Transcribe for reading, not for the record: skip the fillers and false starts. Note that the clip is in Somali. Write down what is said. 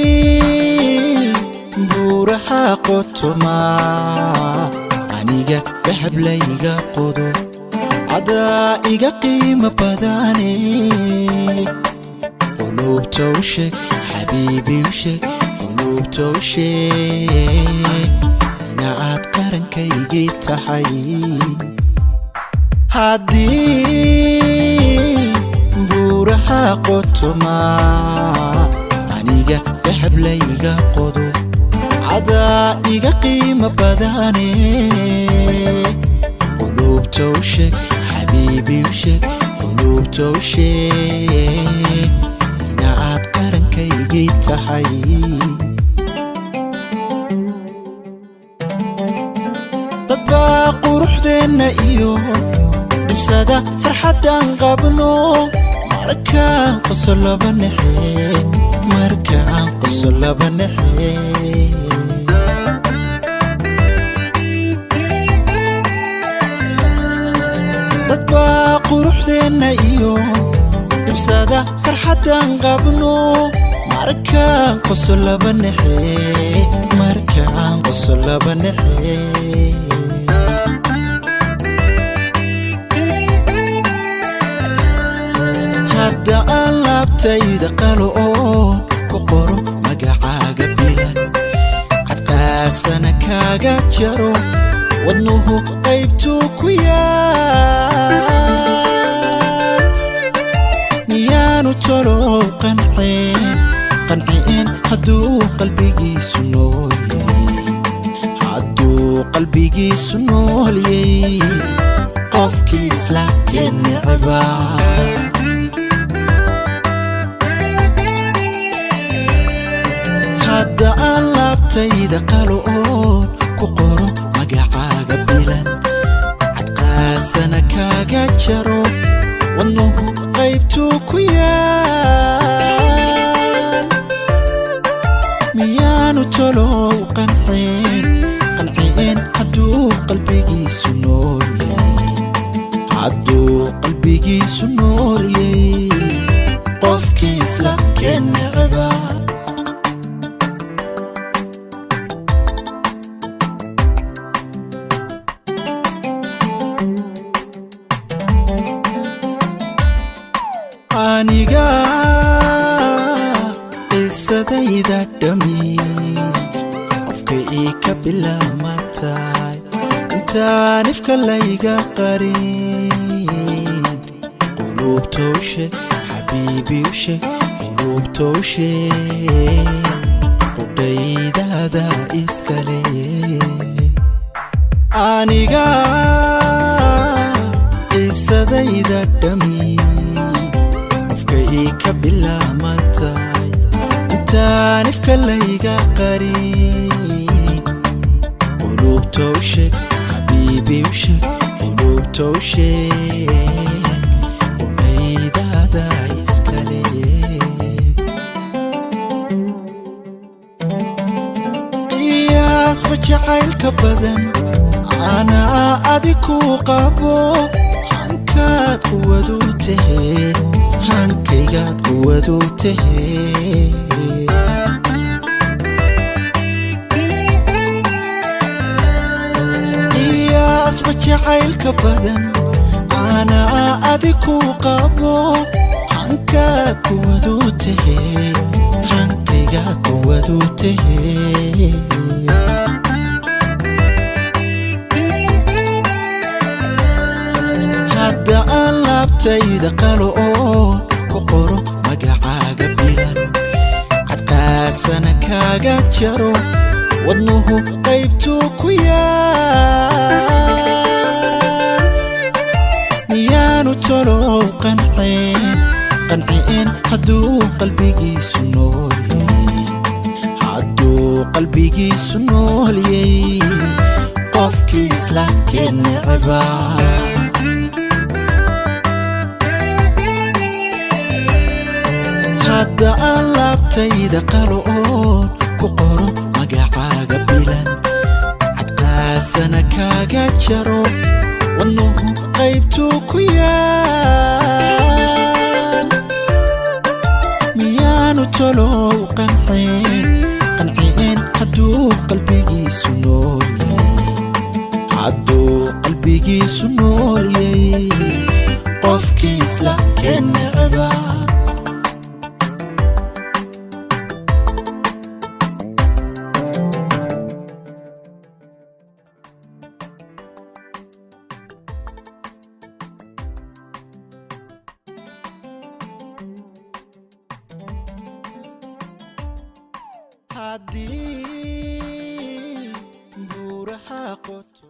Haddii buuraha qotoma, aniga dahab layga qodo, cadaa iga qiimo badane. Quluubta u sheeg, xabiibi, u sheeg, quluubta u sheeg inaad qarankaygii tahay. Haddii buuraha qotoma, aniga dahab layga qodo, cadaa iga qiimo badane. Quluubta u sheeg, xabiibi, u sheeg, quluubta u sheeg inaad qarankaygii tahay. Dad baa quruxdeenna iyo dhibsada farxaddaan qabno markaan qoso laba nexe, markaan qoso laba nexe. Dad baa quruxdeenna iyo dhibsada farxaddaan qabno markaan qoso laba nexe, markaan qoso laba nexe. Hadda aan laabtayda qalo oon ku qoro magacaaga bilan, cadqaasana kaaga jaro, wadnuhu qaybtuu ku yaal. Miyaanu tolow qanceen, qanceen hadduu qalbigiisu noolyey, hadduu qalbigiisu noolyey qofkii isla keenecba? Hadda aan laabtayda qalo oon ku qoro magacaaga bilan, cadqaasana kaaga jaro, wadnuhu qaybtuu ku yaal. Miyaanu tolow qanceen, qanceen hadduu qalbigiisu noolyey, hadduu qalbigiisu noolyey qofkii isla keenecba? Aniga qisadayda dhami qofka ii ka bilaamatahay intaan ifka layga qarin. Quluubta u sheeg, xabiibi, u sheeg, quluubta u sheeg qudhaydaada iskale. Aniga qisadayda dhami qofka ii ka bilaamatahay intaan ifka layga qarin. Quluubta u sheeg, xabiibi, u sheeg, quluubta u sheeg qudhaydaada iskale. Qiyaasba jacaylka badan anaa adi ku qabo, hankaad quwadu tahe, hankaygaad quwadu tahe. Qiyaasba jacaylka badan anaa adi ku qabo, hankaad quwadu tahe, hankaygaad quwadu tahe. Hadda aan laabtayda qalo oon ku qoro magacaaga bilan, cadqaasana kaaga jaro, wadnuhu qaybtuu ku yaal. Miyaanu tolow qanceen, qanceen hadduu qalbigiisu noolyey, hadduu qalbigiisu noolyey qofkii isla keenecba? Hadda aan laabtayda qalo oon ku qoro magacaaga bilan, cadqaasana kaaga jaro, wadnuhu qaybtuu ku yaal. Miyaanu Tolow qanceen, qanceen hadduu qalbigiisu noolyay, hadduu qalbigiisu noolyay, qofkiisla keen necba. Haddii buuraha qoto.